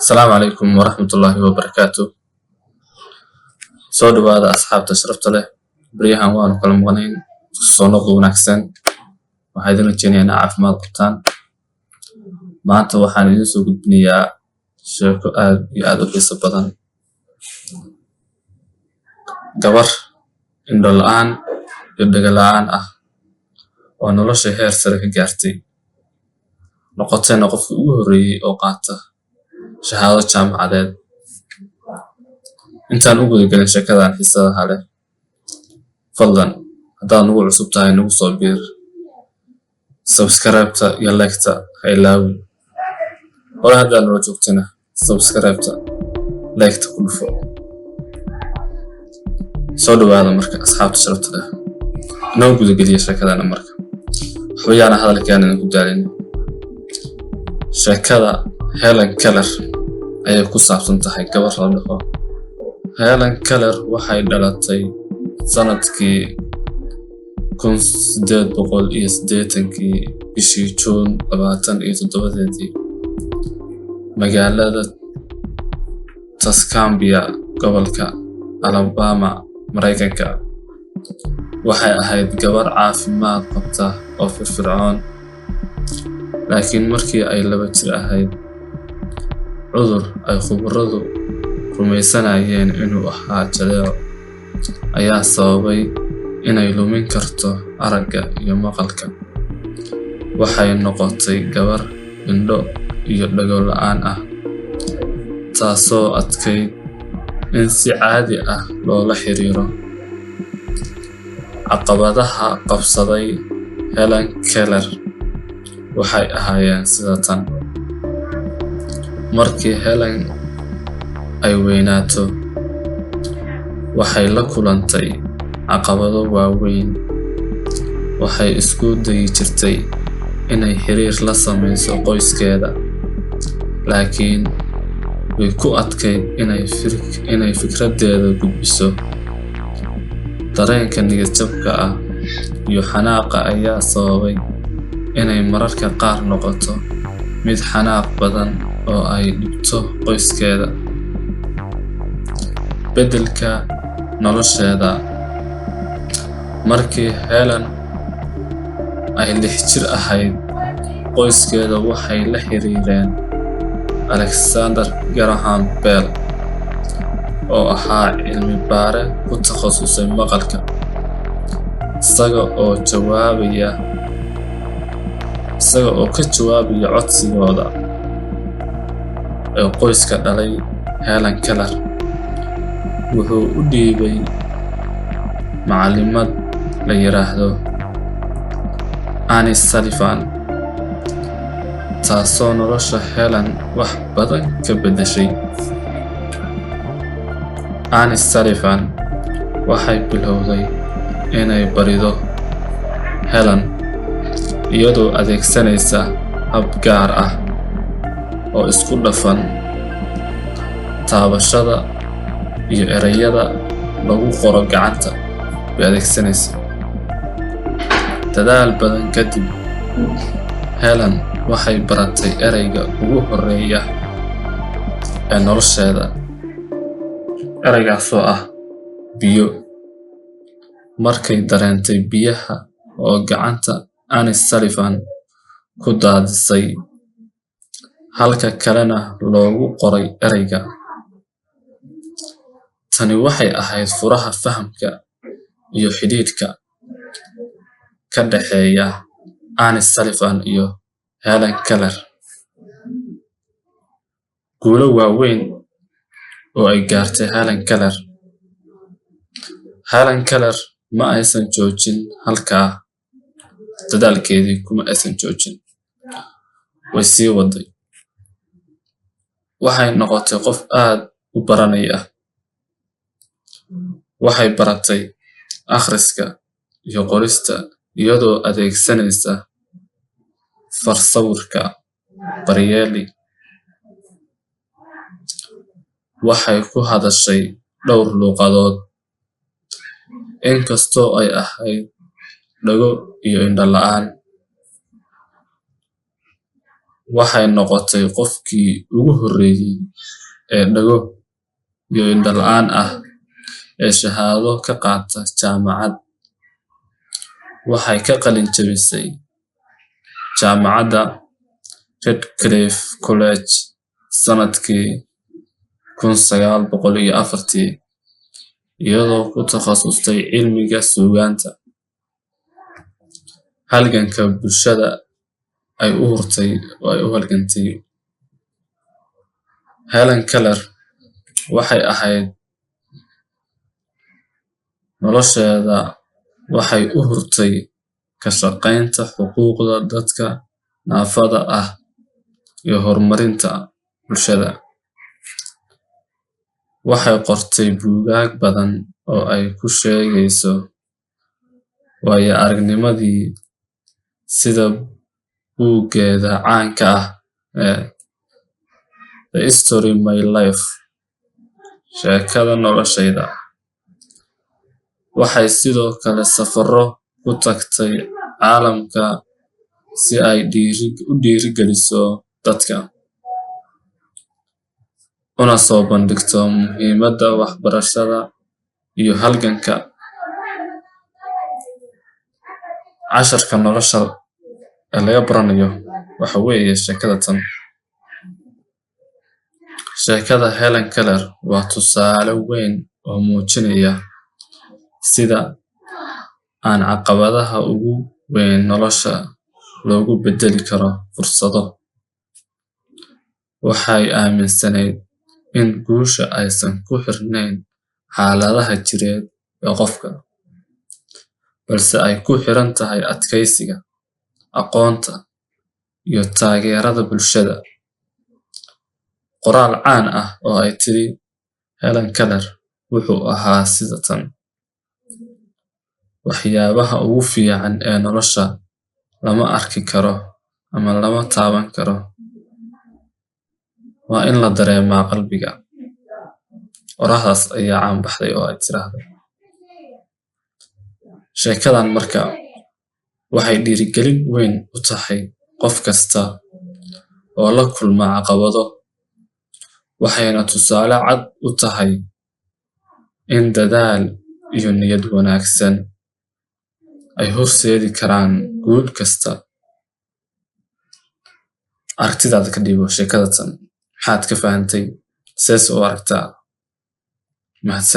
Asalaamu calaykum waraxmatullaahi wabarakaatu. Soo dhawaada, asxaabta sharafta leh. Baryahan waanu kala maqnayn. Soo noqdo wanaagsan. Waxaa idin rajeynayaa inaa caafimaad qabtaan. Maanta waxaan idiin soo gudbinayaa sheeko aad iyo aad u xiiso badan. Gabar indho la'aan iyo dhago la'aan ah oo nolosha heer sare ka gaartay, noqotayna qofkii ugu horreeyay oo qaata shahaado jaamacadeed. Intaan u guda gelin sheekadan xiisaha leh, fadlan haddaad nagu cusub tahay, nagu soo biir. Subscribe-ta iyo like-ta ha ilaawin. Hore haddaad nala joogtana, subscribe-ta, like-ta ku dhufo. Soo dhawaada marka, asxaabta sharafta leh. Inoo guda geliya sheekadana marka. Waxba yaana hadalkaan idinku daalin. Sheekada Helen Keller ayay ku saabsan tahay, gabar la dhaho Helen Keller. Waxay dhalatay sanadkii 1880-kii, bishii Juun 27-deedii, magaalada Tuscumbia, gobolka Alabama, Maraykanka. Waxay ahayd gabar caafimaad qabta oo firfircoon, laakiin markii ay 2 jir ahayd, cudur ay khubaradu rumaysanayeen inuu ahaa jadeeco ayaa sababay inay lumin karto aragga iyo maqalka. Waxay noqotay gabar indho iyo dhago la'aan ah, taasoo adkayd in si caadi ah loola xiriiro. Caqabadaha qabsaday Helen Keller waxay ahaayeen sida tan. Markii Helen ay weynaato, waxay la kulantay caqabado waaweyn. Waxay isku dayi jirtay inay xiriir la sameyso qoyskeeda, laakiin way ku adkayd inay fikradeeda gudbiso. Dareenka niyad-jabka ah iyo xanaaqa ayaa sababay inay mararka qaar noqoto mid xanaaq badan oo ay dhibto qoyskeeda. Beddelka nolosheeda. Markii Helen ay 6 jir ahayd, qoyskeeda waxay la xiriireen Alexander Graham Bell, oo ahaa cilmi-baare ku takhasusay maqalka. Isaga oo ka jawaabaya codsigooda ee qoyska dhalay Helen Keller, wuxuu u dhiibay macallimad la yiraahdo Anne Sullivan, taasoo nolosha Helen wax badan ka beddeshay. Anne Sullivan waxay bilowday inay barido Helen iyadoo adeegsanaysa hab gaar ah oo isku dhafan taabashada iyo ereyada lagu qoro gacanta bay adeegsanaysa. Dadaal badan kadib, Helen waxay baratay ereyga ugu horreeya ee nolosheeda, ereygaasoo ah "biyo", markay dareentay biyaha oo gacanta Anne Sullivan ku daadisay, halka kalena loogu qoray ereyga. Tani waxay ahayd furaha fahamka iyo xidhiidhka ka dhexeeya Anne Sullivan iyo Helen Keller. Guulo waaweyn oo ay gaartay Helen Keller. Helen Keller ma aysan joojin halkaa. Dadaalkeedii kuma aysan joojin, way sii waday. Waxay noqotay qof aad u baranaya. Waxay baratay akhriska iyo qorista iyadoo adeegsanaysa farsawirka Braille. Waxay ku hadashay dhowr luuqadood, inkastoo ay ahayd dhago iyo indho la'aan. Waxay noqotay qofkii ugu horreeyay ee dhago iyo indho la'aan ah ee shahaado ka qaata jaamacad. Waxay ka qalin jabisay jaamacadda Radcliffe College sanadkii 1904, iyadoo ku takhasustay cilmiga suugaanta. Halganka bulshada ay u hurtay oo ay u halgantay Helen Keller waxay ahayd nolosheeda waxay u hurtay ka shaqeynta xuquuqda dadka naafada ah iyo horumarinta bulshada. Waxay qortay buugaag badan oo ay ku sheegayso waayo aragnimadii, sida buuggeeda caanka ah ee The Story of My Life, sheekada noloshayda. Waxay sidoo kale safarro ku tagtay caalamka si ay u dhiirigeliso dadka una soo bandhigto muhiimadda waxbarashada iyo halganka. Casharka nolosha ee laga baranayo waxa weeye sheekada tan. Sheekada Helen Keller waa tusaale weyn oo muujinaya sida aan caqabadaha ugu weyn nolosha loogu beddeli karo fursado. Waxay aaminsanayd in guusha aysan ku xirnayn xaaladaha jireed ee qofka, balse ay ku xiran tahay adkaysiga, aqoonta, iyo taageerada bulshada. Qoraal caan ah oo ay tiri Helen Keller wuxuu ahaa sida tan: "Waxyaabaha ugu fiican ee nolosha lama arki karo ama lama taaban karo, waa in la dareemaa qalbiga." Oraahdaas ayaa caan baxday oo ay tiraahday. Sheekadan marka waxay dhiirigelin weyn u tahay qof kasta oo la kulma caqabado, waxayna tusaale cad u tahay in dadaal iyo niyad wanaagsan ay horseedi karaan guul kasta. Aragtidaada ka dhiibo sheekadatan, maxaad ka fahantay? Sees u aragtaa? Mahadsanid.